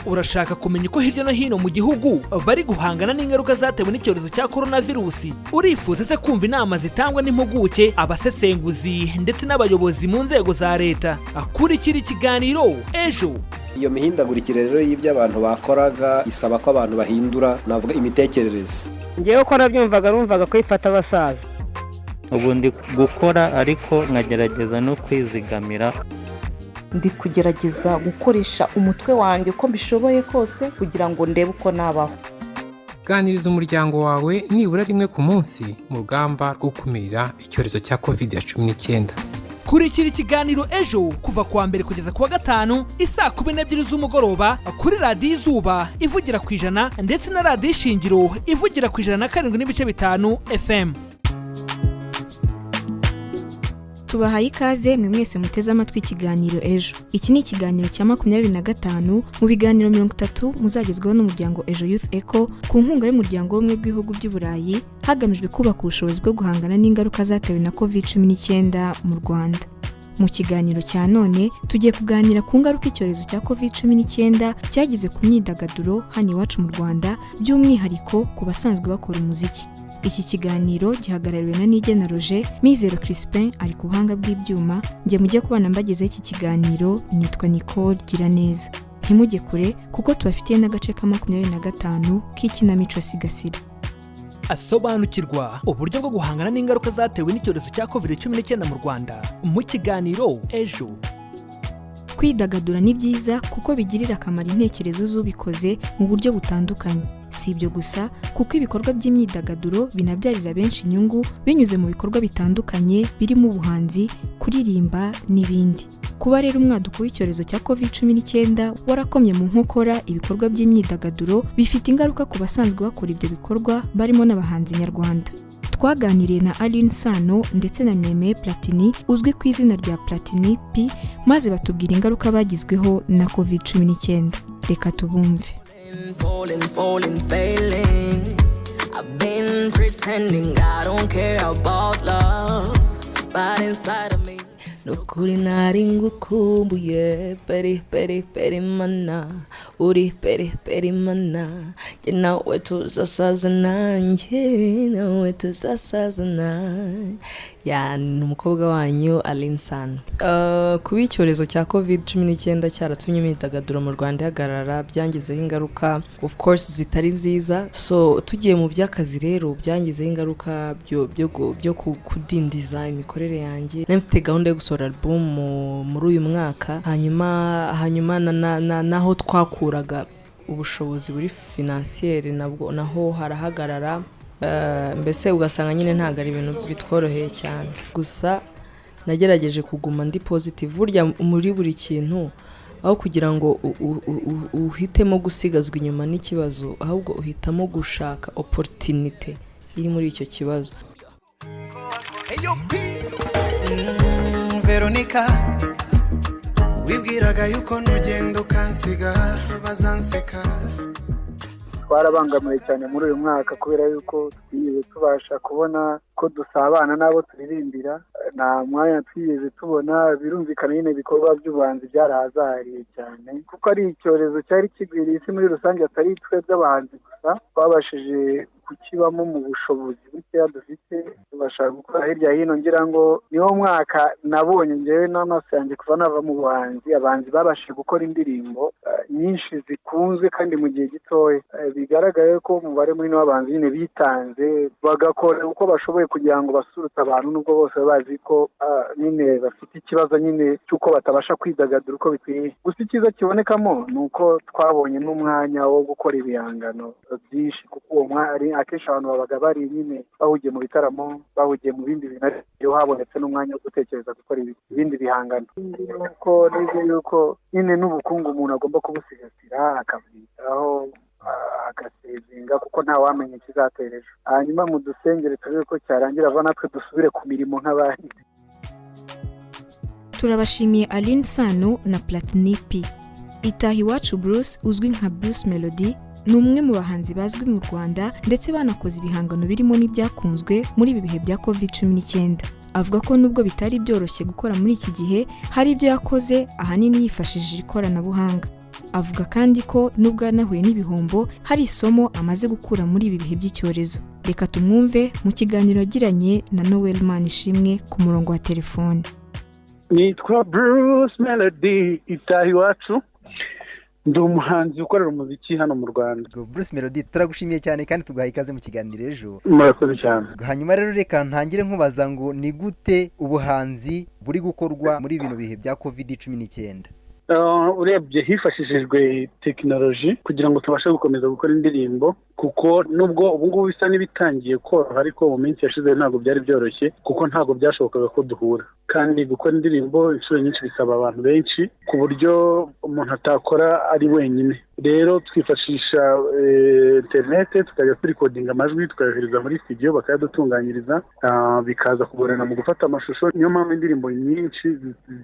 Urashaka kumenya uko hirya no hino mu gihugu bari guhangana n'ingaruka zatewe n'icyorezo cya korona virusi? Urifuza se kumva inama zitangwa n'impuguke, abasesenguzi ndetse n'abayobozi mu nzego za leta? Kurikira ikiganiro Ejo. Iyo mihindagurikire rero y'ibyo abantu bakoraga isaba ko abantu bahindura, navuga, imitekerereze. Ngewe uko nabyumvaga, numvaga ko ifata abasaza. Ubu ndi gukora ariko nkagerageza no kwizigamira. Ndi kugerageza gukoresha umutwe wanjye uko mbishoboye kose kugira ngo ndebe uko nabaho. Ganiriza umuryango wawe nibura rimwe ku munsi mu rugamba rwo gukumira icyorezo cya COVID-19. Kurikira ikiganiro Ejo kuva kuwa mbere kugeza kuwa gatanu isaa 12 z'umugoroba kuri Radiyo Izuba ivugira ku 100 ndetse na Radiyo Ishingiro ivugira ku 107.5 FM. Tubahaye ikaze mwe mwese muteze amatwi ikiganiro Ejo. Iki ni ikiganiro cya 25 mu biganiro 30 muzagezweho n'umuryango Ejo Youth Eco ku nkunga y'Umuryango w'Ubumwe bw'Ibihugu by'Uburayi, hagamijwe kubaka ubushobozi bwo guhangana n'ingaruka zatewe na COVID-19 mu Rwanda. Mu kiganiro cya none tugiye kuganira ku ngaruka icyorezo cya COVID-19 cyagize ku myidagaduro hano iwacu mu Rwanda, by'umwihariko ku basanzwe bakora umuziki. Iki kiganiro gihagarariwe na Nigena Roger. Mizero Crispin ari ku buhanga bw'ibyuma. Njye mujye kubana mbagezeho iki kiganiro nitwa Nicole Giraneza. Ntimujye kure kuko tubafitiye n'agace ka 25 k'ikinamico Sigasira. Asobanukirwa uburyo bwo guhangana n'ingaruka zatewe n'icyorezo cya COVID-19 mu Rwanda mu kiganiro Ejo. Kwidagadura ni byiza kuko bigirira akamaro intekerezo z'ubikoze mu buryo butandukanye. Si ibyo gusa, kuko ibikorwa by'imyidagaduro binabyarira benshi inyungu binyuze mu bikorwa bitandukanye birimo ubuhanzi, kuririmba n'ibindi. Kuba rero umwaduko w'icyorezo cya COVID-19 warakomye mu nkokora ibikorwa by'imyidagaduro, bifite ingaruka ku basanzwe bakora ibyo bikorwa barimo n'abahanzi nyarwanda. Twaganiriye na Aline Sano ndetse na Neme Platini uzwi ku izina rya Platini P, maze batubwira ingaruka bagizweho na COVID-19. Reka tubumve. Falling, falling, failing. I've been pretending I don't care about love, but inside of me. Nukuri nari ngukumbuye peri peri peri mana, uri peri peri mana, njye nawe tuzasazana, njye nawe tuzasazana. Ya, ni umukobwa wanyu Aline Sano. Kuba icyorezo cya COVID-19 cyaratumye imyidagaduro mu Rwanda ihagarara, byangizeho ingaruka, of course, zitari nziza. So tugiye mu by'akazi rero, byangizeho ingaruka byo kudindiza imikorere yanjye. Nari mfite gahunda yo gusohora album muri uyu mwaka, hanyuma naho twakuraga ubushobozi buri financier nabwo naho harahagarara. Mbese ugasanga nyine ntabwo ari ibintu bitworoheye cyane. Gusa nagerageje kuguma ndi positive. Burya muri buri kintu, aho kugira ngo uhitemo gusigazwa inyuma n'ikibazo, ahubwo uhitamo gushaka opportunity iri muri icyo kibazo. Veronica, wibwiraga yuko nugenda ukansiga bazanseka. Twarabangamiwe cyane muri uyu mwaka kubera yuko twigeze tubasha kubona ko dusabana n'abo turirimbira. Nta mwanya twigeze tubona. Birumvikana nyine, ibikorwa by'ubuhanzi byarahazahariye cyane kuko ari icyorezo cyari kigwiriye isi muri rusange, atari twebwe abahanzi gusa. Twabashije kukibamo mu bushobozi bukeya dufite, tubasha gukora hirya hino. Ngira ngo niwo mwaka nabonye ngewe n'amaso yanjye kuva nava mu buhanzi, abahanzi babashije gukora indirimbo nyinshi zikunzwe kandi mu gihe gitoya. Bigaragaye ko umubare munini w'abahanzi nyine bitanze, bagakora uko bashoboye kugira ngo basurutse abantu, nubwo bose baba bazi ko nyine bafite ikibazo nyine cy'uko batabasha kwidagadura uko bikwiye. Gusa icyiza kibonekamo ni uko twabonye n'umwanya wo gukora ibihangano byinshi, kuko uwo mwanya akenshi abantu babaga bari nyine bahugiye mu bitaramo, bahugiye mu bindi bintu, ariko iyo habonetse n'umwanya wo gutekereza gukora ibindi bihangano. Ikindi ni uko nize yuko nyine n'ubukungu umuntu agomba kubusigasira, akabwitaho, agasevinga, kuko ntawamenya ikizatera ejo. Hanyuma mu dusengere turebe ko cyarangira vuba, natwe dusubire ku mirimo nk'abandi. Turabashimiye Aline Sano na Platini P. Itahiwacu Bruce uzwi nka Bruce Melody ni umwe mu bahanzi bazwi mu Rwanda ndetse banakoze ibihangano birimo n'ibyakunzwe muri ibi bihe bya COVID-19. Avuga ko nubwo bitari byoroshye gukora muri iki gihe, hari ibyo yakoze ahanini yifashishije ikoranabuhanga. Avuga kandi ko nubwo yanahuye n'ibihombo hari isomo amaze gukura muri ibi bihe by'icyorezo. Reka tumwumve mu kiganiro yagiranye na Noel Manishimwe ku murongo wa telefone. Nitwa Bruce Melody itaha iwacu, ndi umuhanzi ukorera umuziki hano mu Rwanda. Bruce Melody, turagushimiye cyane kandi tuguhaye ikaze mu kiganiro ejo. Murakoze cyane. Hanyuma rero reka ntangire nkubaza ngo ni gute ubuhanzi buri gukorwa muri bino bihe bya COVID-19? Urebye hifashishijwe tekinoloji kugira ngo tubashe gukomeza gukora indirimbo, kuko nubwo ubu ngubu bisa n'ibitangiye koroha, ariko mu minsi yashize ntabwo byari byoroshye, kuko ntabwo byashobokaga ko duhura. Kandi gukora indirimbo inshuro nyinshi bisaba abantu benshi ku buryo umuntu atakora ari wenyine. Rero twifashisha interinete, tukajya turikodinga amajwi tukayohereza muri studio bakayadutunganyiriza, bikaza kugorana mu gufata amashusho. Niyo mpamvu indirimbo nyinshi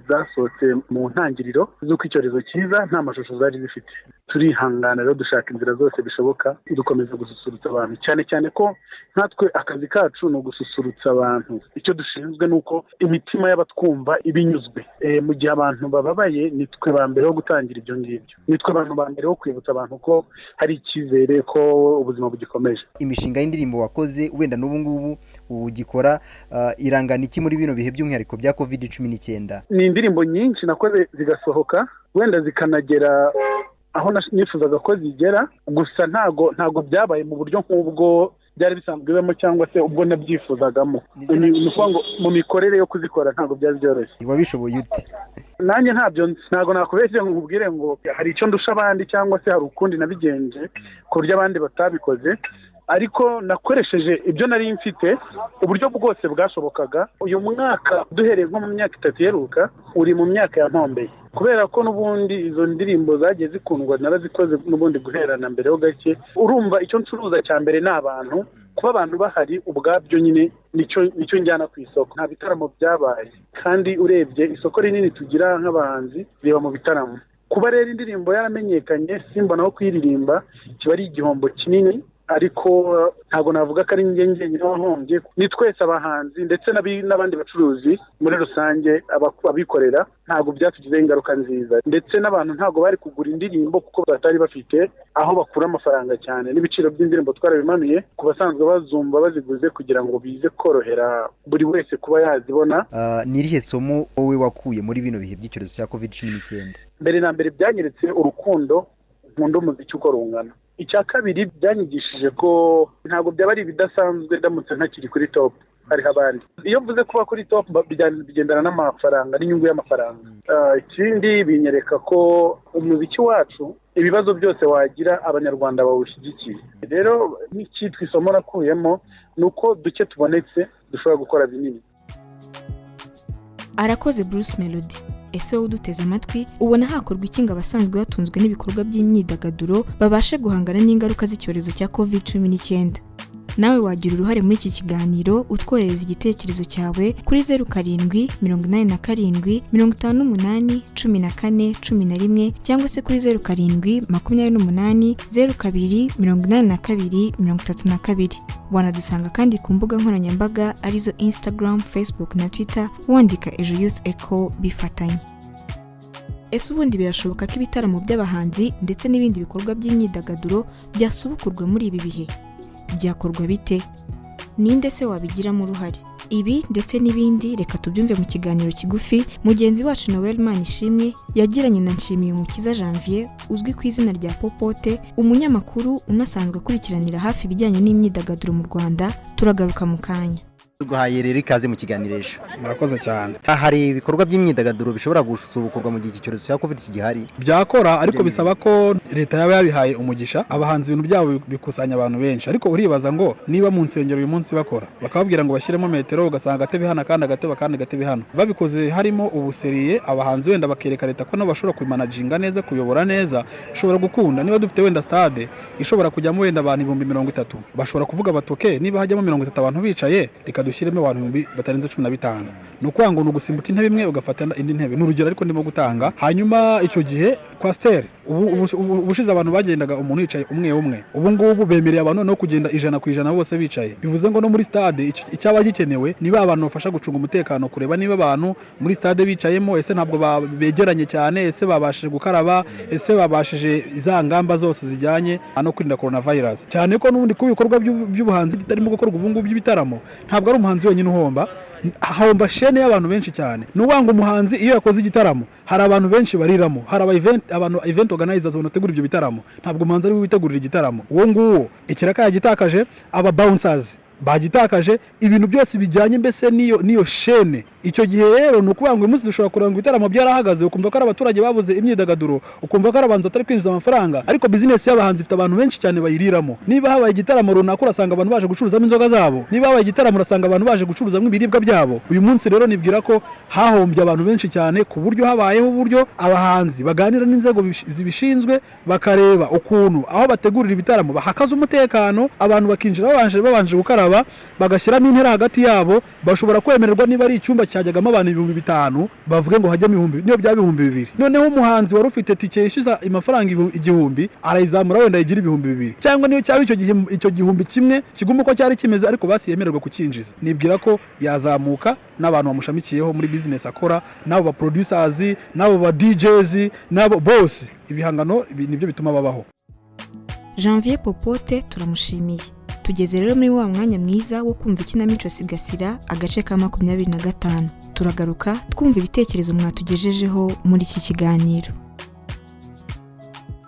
zasohotse mu ntangiriro z'uko icyorezo cyiza nta mashusho zari zifite. Turihangana rero dushaka inzira zose bishoboka dukomeza gususurutsa abantu, cyane cyane ko nkatwe akazi kacu ni ugususurutsa abantu. Icyo dushinzwe ni uko imitima y'abatwumva ibinyuzwe. Mu gihe abantu bababaye nitwe ba mbere ho gutangira ibyo ngibyo, nitwe abantu ba mbere ho kwibutsa abantu ko hari icyizere ko ubuzima bugikomeje. Imishinga y'indirimbo wakoze wenda n'ubu ngubu ugikora irangana iki muri bino bihe by'umwihariko bya COVID-19? Ni indirimbo nyinshi nakoze zigasohoka wenda zikanagera aho nifuzaga ko zigera, gusa ntago byabaye mu buryo nk'ubwo byari bisanzwe bibamo cyangwa se ubwo nabyifuzagamo. Ni ukuvuga ngo mu mikorere yo kuzikora ntabwo byari byoroshye. Wabishoboye ute? Nanjye ntabyo ntabwo nakubeshye ngo nkubwire ngo hari icyo ndusha abandi cyangwa se hari ukundi nabigenje ku buryo abandi batabikoze, ariko nakoresheje ibyo nari mfite uburyo bwose bwashobokaga. Uyu mwaka duhereye nko mu myaka 3 iheruka uri mu myaka ya ntombeye, kubera ko n'ubundi izo ndirimbo zagiye zikundwa narazikoze n'ubundi guherana mbere ho gake. Urumva icyo ncuruza cya mbere ni abantu, kuba abantu bahari ubwabyo nyine nicyo njyana ku isoko. Nta bitaramo byabaye, kandi urebye isoko rinini tugira nk'abahanzi riba mu bitaramo. Kuba rero indirimbo yaramenyekanye simbona aho kuyiririmba kiba ari igihombo kinini, ariko ntabwo navuga ko ari njye njyenyine wahombye, ni twese abahanzi ndetse n'abandi bacuruzi muri rusange abikorera, ntabwo byatugizeho ingaruka nziza. Ndetse n'abantu ntabwo bari kugura indirimbo kuko batari bafite aho bakura amafaranga cyane, n'ibiciro by'indirimbo twarabimanuye ku basanzwe bazumva baziguze kugira ngo bize korohera buri wese kuba yazibona. Ni irihe somo wowe wakuye muri bino bihe by'icyorezo cya COVID-19? Mbere na mbere byanyeretse urukundo nkunda umuziki uko rungana. Icya kabiri byanyigishije ko ntabwo byaba ari ibidasanzwe ndamutse ntakiri kuri top, hariho abandi. Iyo mvuze kuba kuri top bigendana n'amafaranga n'inyungu y'amafaranga. Ikindi binyereka ko umuziki wacu ibibazo byose wagira abanyarwanda bawushyigikiye. Rero n'icyitwa isomo nakuyemo ni uko duke tubonetse dushobora gukora binini. Arakoze Bruce Melody. Ese wowe uduteze amatwi ubona hakorwa iki ngo abasanzwe batunzwe n'ibikorwa by'imyidagaduro babashe guhangana n'ingaruka z'icyorezo cya COVID-19? Nawe wagira uruhare muri iki kiganiro utwohereza igitekerezo cyawe kuri 07 87 58 14 11 cyangwa se kuri 07 28 02 82 32. Wanadusanga kandi ku mbuga nkoranyambaga arizo Instagram, Facebook na Twitter wandika Ejo Youth Echo bifatanye. Ese ubundi birashoboka ko ibitaramo by'abahanzi ndetse n'ibindi bikorwa by'imyidagaduro byasubukurwa muri ibi bihe? Byakorwa bite? Ninde se wabigiramo uruhare? Ibi ndetse n'ibindi reka tubyumve mu kiganiro kigufi mugenzi wacu Noel Manishimwe yagiranye na Nshimiyumukiza Janvier uzwi ku izina rya Popote, umunyamakuru unasanzwe akurikiranira hafi ibijyanye n'imyidagaduro mu Rwanda. Turagaruka mu kanya. Tuguhaye rero ikaze mu kiganiro ejo. Murakoze cyane. Hari ibikorwa by'imyidagaduro bishobora gusubukurwa mu gihe iki cyorezo cya COVID kigihari? Byakora, ariko bisaba ko leta yaba yabihaye umugisha. Abahanzi ibintu byabo bikusanya abantu benshi, ariko uribaza ngo niba mu nsengero uyu munsi bakora bakababwira ngo bashyiremo metero, ugasanga agatebe hano kandi agatebe kandi agatebe hano, babikoze harimo ubuseriye, abahanzi wenda bakereka leta ko nabo bashobora kumanajinga neza, kuyobora neza, ishobora gukunda. Niba dufite wenda stade ishobora kujyamo wenda abantu 30,000, bashobora kuvuga bati okay, niba hajyamo 30 abantu bicaye, reka dushyiremo abantu ibihumbi batarenze 15. Ni ukuvuga ngo ni ugusimbuka intebe imwe ugafata indi ntebe, ni urugero ariko ndimo gutanga. Hanyuma icyo gihe kwasiteri ubushize abantu bagendaga umuntu yicaye umwe umwe, ubu ngubu bemereye abantu no kugenda 100% bose bicaye. Bivuze ngo no muri stade icyaba gikenewe niba abantu bafasha gucunga umutekano, kureba niba abantu muri stade bicayemo, ese ntabwo begeranye cyane, ese babashije gukaraba, ese babashije za ngamba zose zijyanye no kwirinda coronavirus. Cyane ko n'ubundi ku bikorwa by'ubuhanzi bitarimo gukorwa ubu ngubu by'ibitaramo, ntabwo ari umuhanzi wenyine uhomba, hahomba shene y'abantu benshi cyane. Ni ukuvuga ngo umuhanzi iyo yakoze igitaramo hari abantu benshi bariramo, hari abantu event organizers banategura ibyo bitaramo. Ntabwo umuhanzi ari we witegurira igitaramo, uwo nguwo ikiraka yagitakaje, aba bouncers bagitakaje, ibintu byose bijyanye mbese niyo shene. Icyo gihe rero ni ukuvuga ngo uyu munsi dushobora kureba ngo ibitaramo byarahagaze, ukumva ko ari abaturage babuze imyidagaduro, ukumva ko ari abantu batari kwinjiza amafaranga, ariko bizinesi y'abahanzi ifite abantu benshi cyane bayiriramo. Niba habaye igitaramo runaka urasanga abantu baje gucuruzamo inzoga zabo, niba habaye igitaramo urasanga abantu baje gucuruzamo ibiribwa byabo. Uyu munsi rero nibwira ko hahombye abantu benshi cyane, ku buryo habayeho uburyo abahanzi baganira n'inzego zibishinzwe, bakareba ukuntu aho bategurira ibitaramo bahakaza umutekano, abantu bakinjira babanje gukaraba, bagashyiramo intera hagati yabo. Bashobora kwemererwa niba ari icyumba cyajyagamo abantu 5000, bavuge ngo hajyamo 1000, niyo byaba 2000. Noneho umuhanzi wari ufite tike yishyuza amafaranga 1000 arayizamura wenda yigira 2000, cyangwa niyo cyaba icyo 1000 kiguma uko cyari kimeze, ariko basi yemererwa kukinjiza. Nibwira ko yazamuka n'abantu bamushamikiyeho muri business akora, n'abo ba producers, n'abo ba DJs, n'abo bose, ibihangano nibyo bituma babaho. Janvier Popote turamushimiye. Tugeze rero muri wa mwanya mwiza wo kumva ikinamico Sigasira agace ka 25. Turagaruka twumva ibitekerezo mwatugejejeho muri iki kiganiro.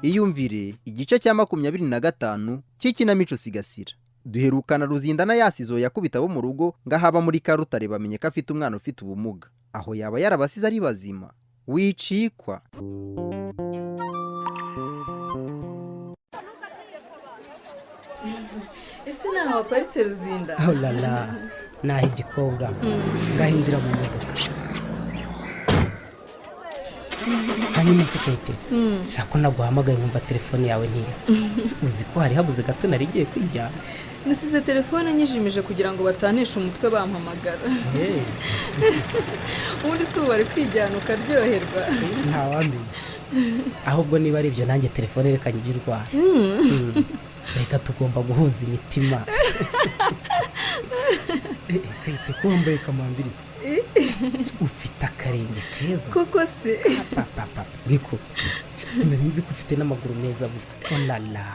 Iyumvire igice cya 25 cy'ikinamico Sigasira. Duherukana Ruzindana yasizo yakubita abo mu rugo ngahaba muri Karutare bamenye ko afite umwana ufite ubumuga. Aho yaba yarabasize ari bazima. Wicikwa. Ese naho waparitse Ruzinda? Oh la la, naho igikobwa ngahinjira mu modoka. Hanyuma se Kate, shaka naguhamagaye nkumva telefone yawe ntiri. Uzi ko hari habuze gato nari ngiye kwijyana. Nasize telefone nyijimije kugira ngo batanishe umutwe bampamagara. Ubundi si ubu bari kwijyana ukaryoherwa. Ntawamenya. Ahubwo niba ari ibyo nanjye telefone reka njye irwara. Reka tugomba guhuza imitima. Kate, ko wambaye kamambirizi ufite akarenge keza koko se? Papa niko sinari nzi ko ufite n'amaguru meza burya. Olala,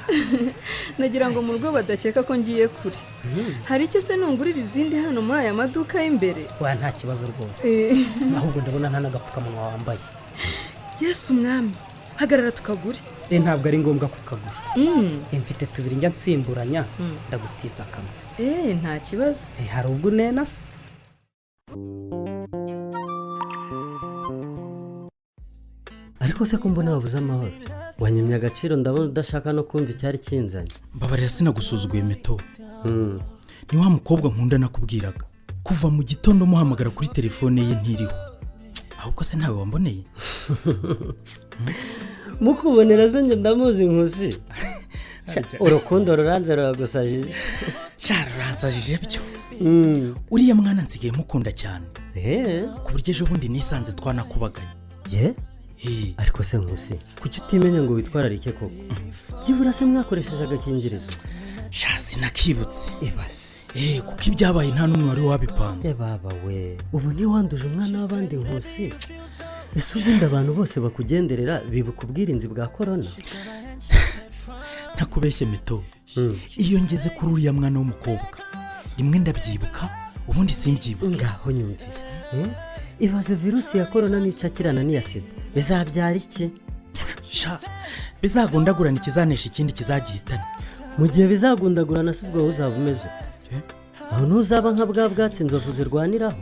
nagira ngo mu rugo badakeka ko ngiye kure. Hari icyo se nungurira izindi hano muri aya maduka y'imbere? Wa nta kibazo rwose. Ahubwo ndabona nta n'agapfukamunwa wambaye. Yesu umwami, hagarara tukagure. Ntabwo ari ngombwa kukagura. Mfite tubiri njya nsimburanya, ndagutiza kamwe. Nta kibazo. Hari ubwo unena se? Ariko se ko mbona wabuze amahoro, wanyimye agaciro, ndabona udashaka no kumva icyari kinzanye. Mbabarira sinagusuzuguye Meto. Ni wa mukobwa nkunda nakubwiraga kuva mu gitondo muhamagara kuri telefone ye ntiriho. Ahubwo se ntawe wamboneye? Mukubonera se njye ndamuzi Nkusi. Urukundo ruranze ruragusajije. Ruransajije byo. Uriya mwana nsigaye mukunda cyane, ku buryo ejo bundi nisanze twanakubaganye. Ye? Ariko se Nkusi, kuki utimenya ngo witwararike koko? Byibura se mwakoresheje agakingirizo? Sha sinakibutse. Ibase. Kuko ibyabaye nta n'umwe wari wabipanze. Baba we, ubu ntiwanduje umwana w'abandi Nkusi. Ese ubundi abantu bose bakugenderera bibuka ubwirinzi bwa korona? Ntakubeshye Meto, iyo ngeze kuri uriya mwana w'umukobwa rimwe ndabyibuka ubundi simbyibuka. Ngaho nyumvira, ibaze virusi ya korona n'icakirana n'iya sida bizabyara iki? Sha bizagundagurana ikizanesha ikindi kizagihitana. Mu gihe bizagundagurana si ubwo uzaba umeze ute? Aho ntuzaba nka bwa bwatsi inzovu zirwaniraho?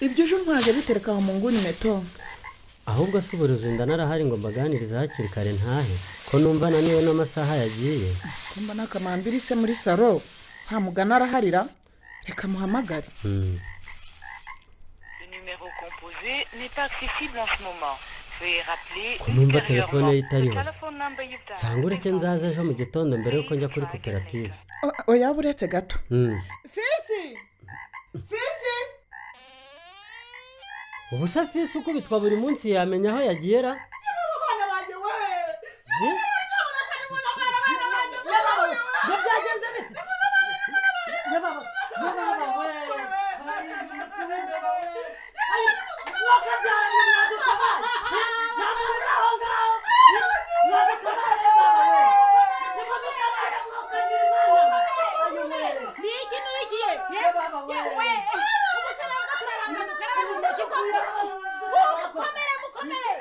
Ibyo ejo ntajya bitereka mu nguni Meto. Ahubwo se ubu Ruzinda narahari ngo mbaganirize hakiri kare ntahe, ko numva naniwe n'amasaha yagiye. Kumba n'akamambiri se muri saro nta mugana araharira, reka muhamagare. Le numéro composé n'est pas accessible en ce moment. Ko numva telefone ye itariho se? Cyangwa ureke nzaze ejo mu gitondo mbere yuko njya kuri koperative. Oya, buretse gato. Fisi, Fisi! Ubu se Fisi ukubitwa buri munsi yamenya aho yagiye ra? Abana banjye we! Ngo byagenze bite? Niki, niki ye yewe? Ubu se nabwo turabanza dukaraba mu ntoki koko? Mukomere, mukomere,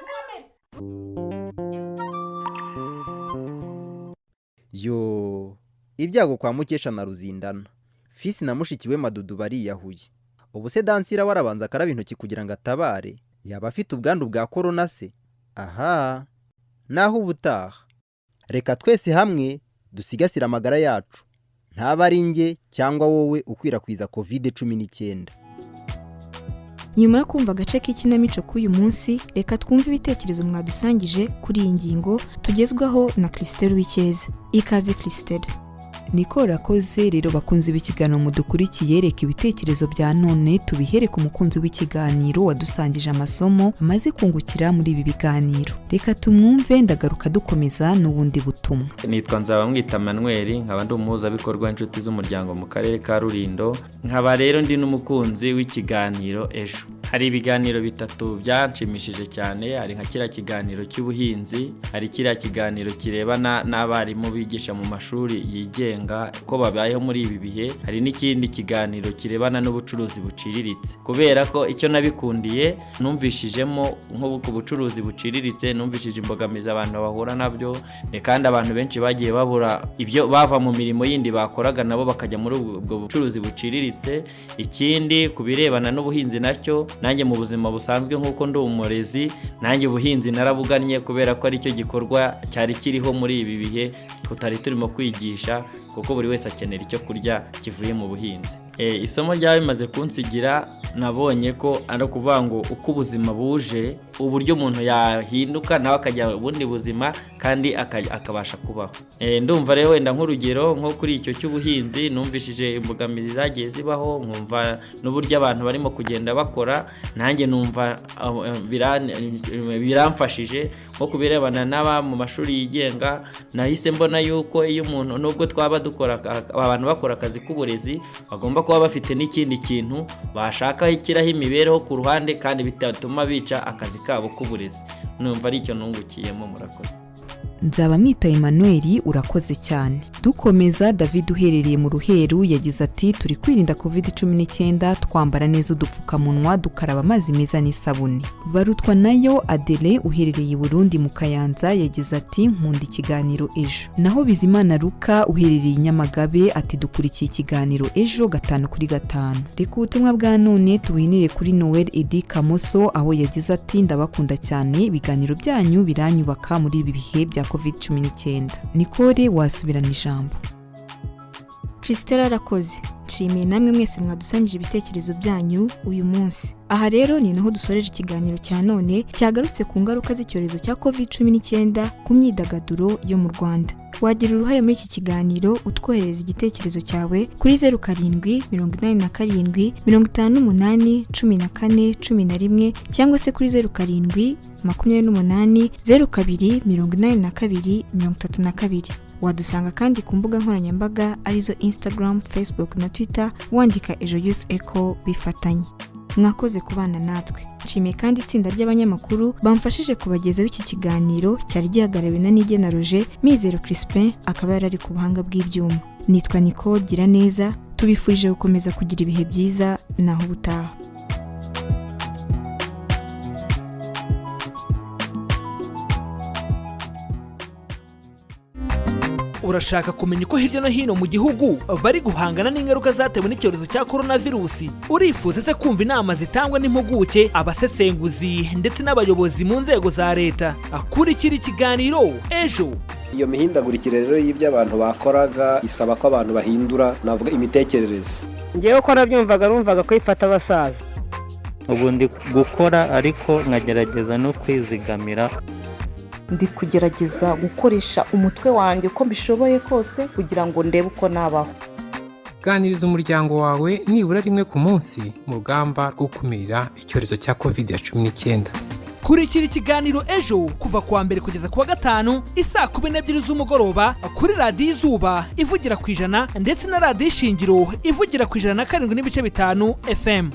mukomere! Yo, ibyago kwa Mukesha na Ruzindana! Fisi na mushiki we Madudu bariyahuye. Ubu se Dansira we arabanza akaraba intoki kugira ngo atabare? Yaba afite ubwandu bwa korona se? Aha naho ubutaha. Reka twese hamwe dusigasire amagara yacu, ntaba ari njye cyangwa wowe ukwirakwiza COVID-19. Nyuma yo kumva agace k'ikinamico k'uyu munsi, reka twumve ibitekerezo mwadusangije kuri iyi ngingo tugezwaho na Christelle Uwicyeza. Ikaze, Christelle. Niko rakoze rero. Bakunzi b'ikiganiro mudukurikiye, reka ibitekerezo bya none tubihere ku mukunzi w'ikiganiro wadusangije amasomo amaze kungukira muri ibi biganiro. Reka tumwumve, ndagaruka dukomeza n'ubundi butumwa. Nitwa Nzabamwita Manuel, nkaba ndi umuhuzabikorwa w'inshuti z'umuryango mu karere ka Rulindo, nkaba rero ndi n'umukunzi w'ikiganiro Ejo. Hari ibiganiro bitatu byanshimishije cyane. Hari nka kiriya kiganiro cy'ubuhinzi, hari kiriya kiganiro kirebana n'abarimu bigisha mu mashuri yigenga ko babayeho muri ibi bihe, hari n'ikindi kiganiro kirebana n'ubucuruzi buciriritse. Kubera ko icyo nabikundiye, numvishijemo nko ku bucuruzi buciriritse, numvishije imbogamizi abantu bahura nabyo, ni kandi abantu benshi bagiye babura ibyo bava mu mirimo yindi bakoraga, nabo bakajya muri ubwo bucuruzi buciriritse. Ikindi ku birebana n'ubuhinzi, nacyo nanjye mu buzima busanzwe, nk'uko ndi umurezi, nanjye ubuhinzi narabugannye, kubera ko aricyo gikorwa cyari kiriho muri ibi bihe tutari turimo kwigisha, kuko buri wese akenera icyo kurya kivuye mu buhinzi. Isomo ryaba bimaze kunsigira, nabonye ko ari ukuvuga ngo uko ubuzima buje, uburyo umuntu yahinduka nawe akajya ubundi buzima kandi akabasha kubaho. Ndumva rero wenda nk'urugero nko kuri icyo cy'ubuhinzi, numvishije imbogamizi zagiye zibaho, nkumva n'uburyo abantu barimo kugenda bakora, nanjye numva biramfashije. Nko ku birebana n'aba mu mashuri yigenga, nahise mbona yuko iyo umuntu, nubwo twaba dukora, abantu bakora akazi k'uburezi, bagomba kuba bafite n'ikindi kintu bashaka kiraho imibereho ku ruhande, kandi bitatuma bica akazi kabo k'uburezi. Numva ari icyo nungukiyemo. Murakoze. Nzabamwita Emmanuel, urakoze cyane. Dukomeza, David uherereye mu Ruheru yagize ati: "Turi kwirinda COVID-19, twambara neza udupfukamunwa, dukaraba amazi meza n'isabune." Barutwa nayo Adele uherereye i Burundi mu Kayanza yagize ati: "Nkunda ikiganiro Ejo." Naho Bizimana Ruka uherereye i Nyamagabe ati: "Dukurikiye ikiganiro Ejo gatanu kuri gatanu." Reka ubutumwa bwa none tubuhinire kuri Noel Edi Kamoso, aho yagize ati: "Ndabakunda cyane, ibiganiro byanyu biranyubaka muri ibi bihe bya COVID-19." Nicole, wasubirana ijambo. Christelle arakoze. Nshimiye namwe mwese mwadusangije ibitekerezo byanyu uyu munsi. Aha rero ni naho dusoreje ikiganiro cya none cyagarutse ku ngaruka z'icyorezo cya COVID-19 ku myidagaduro yo mu Rwanda. Wagira uruhare muri iki kiganiro utwohereza igitekerezo cyawe kuri 0787581411, cyangwa se kuri 0728028232. Wadusanga kandi ku mbuga nkoranyambaga arizo Instagram, Facebook na Twitter, wandika Ejo Youth Echo bifatanye. Mwakoze kubana natwe. Nshimiye kandi itsinda ry'abanyamakuru bamfashije kubagezaho iki kiganiro cyari gihagarariwe na Nigena Roger. Mizero Crispin akaba yari ari ku buhanga bw'ibyuma. Nitwa Nicole Giraneza. Tubifurije gukomeza kugira ibihe byiza. Naho ubutaha. Urashaka kumenya uko hirya no hino mu gihugu bari guhangana n'ingaruka zatewe n'icyorezo cya coronavirusi? Urifuza se kumva inama zitangwa n'impuguke, abasesenguzi ndetse n'abayobozi mu nzego za leta? Akurikira ikiganiro Ejo. Iyo mihindagurikire rero y'ibyo abantu bakoraga isaba ko abantu bahindura, navuga, imitekerereze. Ngewe uko nabyumvaga, numvaga ko ifata abasaza. Ubu ndi gukora ariko nkagerageza no kwizigamira. Ndi kugerageza gukoresha umutwe wanjye uko mbishoboye kose kugira ngo ndebe uko nabaho. Ganiriza umuryango wawe nibura rimwe ku munsi mu rugamba rwo gukumira icyorezo cya covid 19. Kurikira ikiganiro Ejo kuva ku wa mbere kugeza ku wa gatanu isaa 12 z'umugoroba kuri Radiyo Izuba ivugira ku 100 ndetse na Radiyo Ishingiro ivugira ku 107.5 FM.